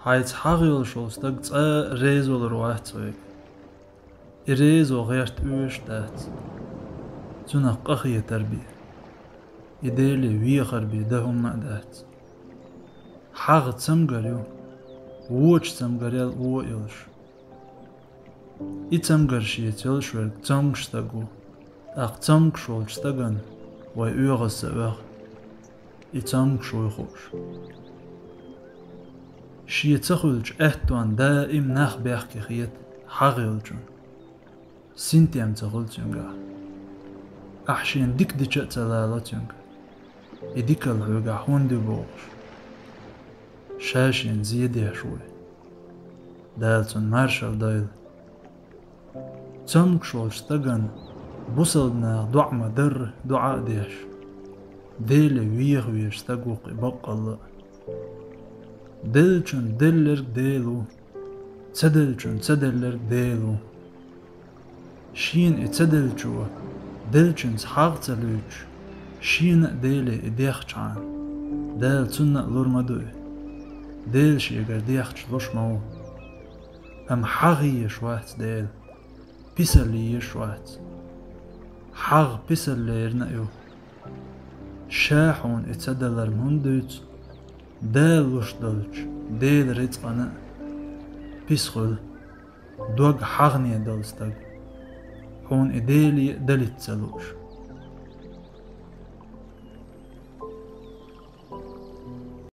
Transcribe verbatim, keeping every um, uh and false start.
Хьайца хьагӀ йолуш волу стаг цкъа а реза валур вац вайга. И резо гӀерта оьшуш дац. Цунах къахетар бен, и Деле вехар бен дан хӀумма а дац. ХьагӀ цамгар ю, вочу цамгарел вон а йолуш. И цамгар шеца йолуш верг цомгуш стаг ву, тӀаккха цомгуш волчу стагана вай оьгӀаз ца оьху, и цомгуш вуй хууш. Шен ца хуьлучу аьттонна даим нах бехке хета хьагӀ йолчунна. Синтем ца хуьлу цуьнгахь. Ахь шена дика дича а ца лало цуьнга. И дикалла хьоьгахь хӀунда ю бохуш. Ша шена зен деш вуй. Дала цунна маршалла дойла. Цомгуш волчу стагана бусалба наха доӀа ма-дарра доӀа а деш, Деле веха везаш стаг ву-кх и баккъалла а. Деллачун делларг Дела ву, ца деллачун ца делларг Дела ву. Шена и ца деллачо деллачуьнца хьагӀ ца луьйчуш, шена а Деле и дехчахьана, Дала цунна а лур ма ду и. Дела шегара дехча луш ма ву. Амма хьагӀ езаш вац Дела, писалла езаш вац. ХьагӀ писалла лерина а ю. Ша хьуна и ца далар хӀунда дуьйцу? Дала луш долчу Делан рицкъана а писа хуьлу дог хьагӀне долу стаг, хьуна и Деле а далийта ца лууш.